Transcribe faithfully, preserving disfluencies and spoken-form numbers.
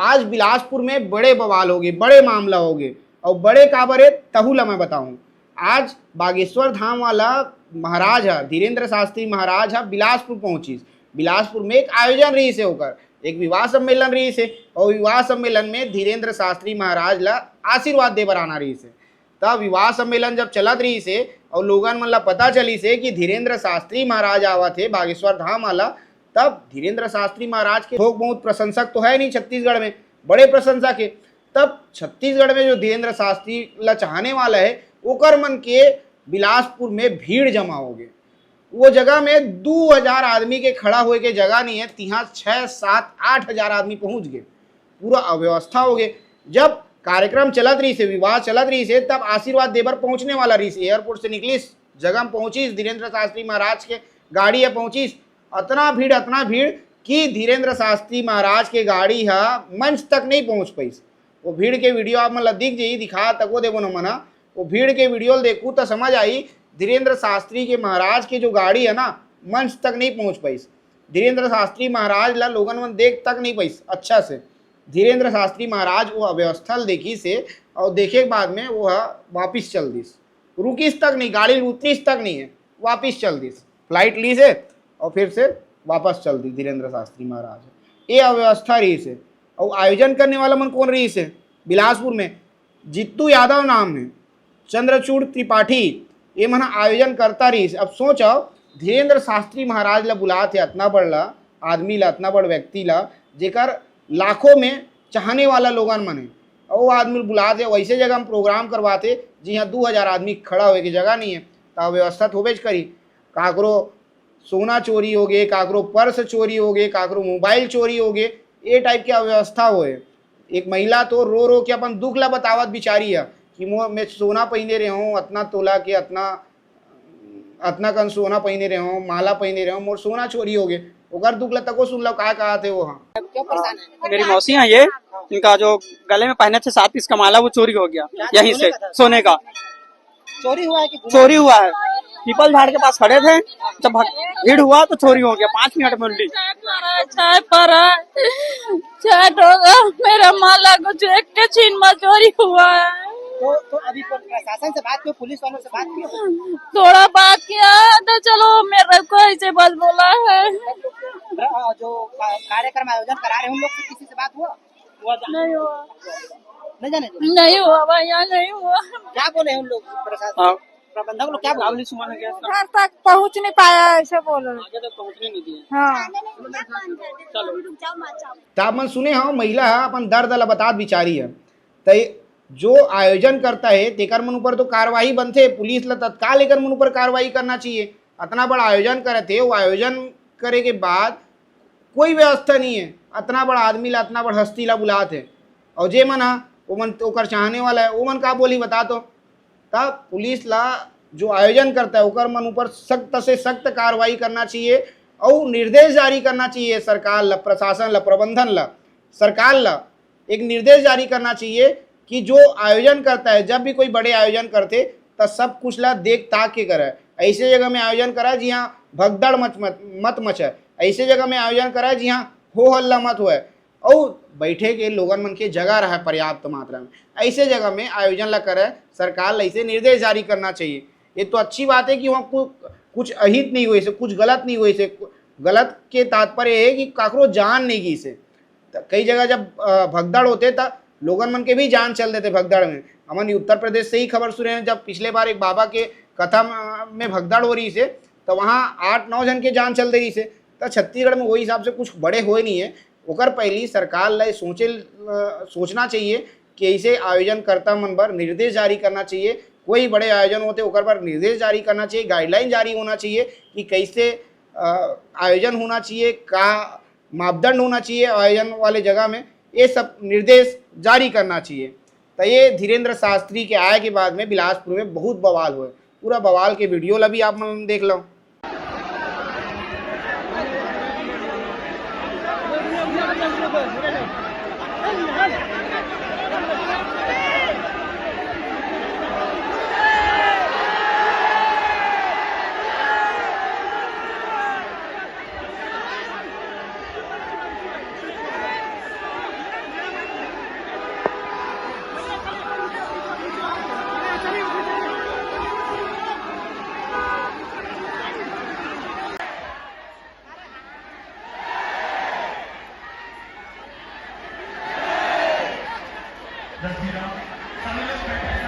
आज बिलासपुर में बड़े बवाल होगे, बड़े मामला होगे। अउ बड़े काबर हे, तहू ला मैं बताऊं। आज बागेश्वर धाम वाला महाराज ह, धीरेंद्र शास्त्री महाराज ह, बिलासपुर पहुंचिस। बिलासपुर में एक आयोजन रहिस हे ओकर, एक विवाह सम्मेलन रहिस हे, अउ विवाह सम्मेलन में धीरेंद्र शास्त्री महाराज ला आशीर्वाद दे बर आना रहिस हे। तब विवाह सम्मेलन जब चलत रहिस हे अउ लोगन मन ला पता चलिस हे कि धीरेंद्र शास्त्री महाराज आवत हे बागेश्वर धाम वाला, तब धीरेंद्र शास्त्री महाराज के थोक बहुत प्रशंसक तो है नहीं छत्तीसगढ़ में, बड़े प्रशंसक हे। तब छत्तीसगढ़ में जो धीरेंद्र शास्त्री ला चाहने वाला हे, ओकर मन के बिलासपुर में भीड़ जमा होगे। वो जगह में दू हजार आदमी के खड़ा होए के जगह नहीं हे, तिहां छह, सात, आठ हजार आदमी पहुंच गे। पूरा अव्यवस्था होगे। जब कार्यक्रम चलत रहिस हे, विवाह चलत रहिस हे, तब आशीर्वाद दे बर पहुंचने वाला रहिस हे, एयरपोर्ट से निकलिस, जगह में पहुंचिस, धीरेंद्र शास्त्री महाराज के गाड़ी ह पहुंचिस। अतना भीड़, अतना भीड़ कि धीरेंद्र शास्त्री महाराज के गाड़ी ह मंच तक नहीं पहुंच पाइस। वो भीड़ के वीडियो आप मन ला दिख जाही, दिखा तको देबो न मन ह। वो भीड़ के वीडियो ल देखू त समझ आही, धीरेंद्र शास्त्री के महाराज के जो गाड़ी हे ना, मंच तक नहीं पहुंच पाइस। धीरेंद्र शास्त्री महाराज ला लोगन मन देख तक नहीं पाइस अच्छा से। धीरेंद्र शास्त्री महाराज वो अव्यवस्था ल देखिस हे अउ देखे के बाद में वो ह वापिस चल दिस, रुकिस तक नहीं, गाड़ी ल उतरिस तक नहीं हे, वापिस चल दिस, फ्लाइट लिस हे अउ फिर से वापस चल दिस धीरेंद्र शास्त्री महाराज। ये अव्यवस्था रहिस हे। अउ आयोजन करने वाला मन कोन रहिस हे? बिलासपुर में जित्तू यादव नाम हे, चंद्रचूड़ त्रिपाठी, ये मन ह आयोजन करता रहिस। अब सोचव, धीरेंद्र शास्त्री महाराज ला बुलात हे, अतना बड़ ला आदमी ला, अतना बड़ व्यक्ति ला, जेकर लाखों में चाहने वाला लोगन मन हे, अउ वो आदमी ला बुलात हे, वैसे जगह में प्रोग्राम करवात हे, जिहां दू हजार आदमी खड़ा होए के जगह नहीं हे, त अव्यवस्था तो होबेच करी। काकरो सोना चोरी होगे, काकरो पर्स चोरी होगे, काकरो मोबाइल चोरी होगे, ये टाइप के अव्यवस्था होए। एक महिला तो रो रो के अपन दुख ला बतावत बिचारी ह कि मो-, मैं सोना पहिने रहे हूँ, अतना तोला के, अतना, अतना कन सोना पहिने रहे हूँ, माला पहिने रहे हूँ, मोर सोना चोरी होगे। ओकर दुख ला तको सुन लो, का कहत हे वो ह। क्यों परेशान है? मेरी मौसी हैं ये, इनका जो गले में पहने थे सात पीस का माला, वो चोरी हो गया। क्या यहीं चोरी से का था? सोने का। चोरी हुआ है कि घुमा? चोरी हुआ है। पीपल झाड़ के पास खड़े थे, जब भग-, भीड़ हुआ तो चोरी हो गया, पाँच मिनट में उल्टी। चाय पर है, चाय पर है। चाय ठोका, मेरा माला को जो एक के छीन में चोरी हुआ है। तो, तो अभी को-, प्रशासन से बात की, पुलिस वालों से बात की? थोड़ा बात किया तो चलो मेरे को ऐसे बस बोला है। अ, जो का-, कार्यक्रम आयोजन करा रहे हैं उन लोग से किसी से बात हुआ? नहीं हुआ। नहीं जाने दो। नहीं हुआ भैया, नहीं हुआ। क्या बोले हैं उन लोग प्रशासन? हाँ। प्रबंधक लोग क्या बोले? घर तक पहुंच नहीं पाया, ऐसे बोल रहे। आगे तक पहुंचने नहीं दिए। हाँ। चलो। त आप मन सुने हो, महिला ह अपन दर्द ला बतात बिचारी हे। त जो आयोजन करता हे, तेकर मन ऊपर तो कार्रवाई बनथे, पुलिस ला तत्काल एकर मन ऊपर कार्रवाई करना चाहिए। अतना बड़ा आयोजन करत हे, वो आयोजन करे के बाद कोई व्यवस्था नहीं हे, अतना बड़ा आदमी ला, अतना बड़ा हस्ती ला बुलात हे, अउ जे मन ह, वो मन ओकर चाहने वाला हे, वो मन का बोली बता तो? तब पुलिस ला जो आयोजन करता हे, ओकर मन ऊपर सख्त से सख्त कार्रवाई करना चाहिए अउ निर्देश जारी करना चाहिए सरकार ला, प्रशासन ला, प्रबंधन ला, सरकार ला एक निर्देश जारी करना चाहिए कि जो आयोजन करता हे, जब भी कोई बड़े आयोजन करथे, त सब कुछ ला देख ताक के करे। ऐसे जगह में आयोजन करा जिहाँ भगदड़ मच, मत, मत मचे। ऐसे जगह में आयोजन करा जिहाँ हो हल्ला मत होए, अउ बैठे के लोगन मन के जगह रहे पर्याप्त मात्रा में। ऐसे जगह में आयोजन ला करे, सरकार ला ऐसे निर्देश जारी करना चाहिए। ये तो अच्छी बात हे कि वहाँ कु-, कुछ अहित नहीं होइस हे, कुछ गलत नहीं होइस हे। गलत के तात्पर्य हे कि काकरो जान नहीं गइस हे। त कई जगह जब, अ, भगदड़ होथे, त लोगन मन के भी जान चल देथे भगदड़ में। हमन उत्तर प्रदेश से ही खबर सुने हन, जब पिछले बार एक बाबा के कथा म-, में भगदड़ हो रहिस हे, त वहाँ आठ नौ झन के जान चल दे रहिस हे। त छत्तीसगढ़ में वो हिसाब से कुछ बड़े होए नहीं हे। ओकर पहली सरकार ला सोचे, अ, सोचना चाहिए कि ऐसे आयोजन कर्ता मन बर निर्देश जारी करना चाहिए। कोई बड़े आयोजन होथे, ओकर बर निर्देश जारी करना चाहिए, गाइडलाइन जारी होना चाहिए कि कैसे, अ, आयोजन होना चाहिए, का मापदंड होना चाहिए आयोजन वाले जगह में, ये सब निर्देश जारी करना चाहिए। त ये धीरेंद्र शास्त्री के आए के बाद में बिलासपुर में बहुत बवाल होए। पूरा बवाल के वीडियो ला भी आप मन देख लो। जय श्री राम। सारे लोग बैठे।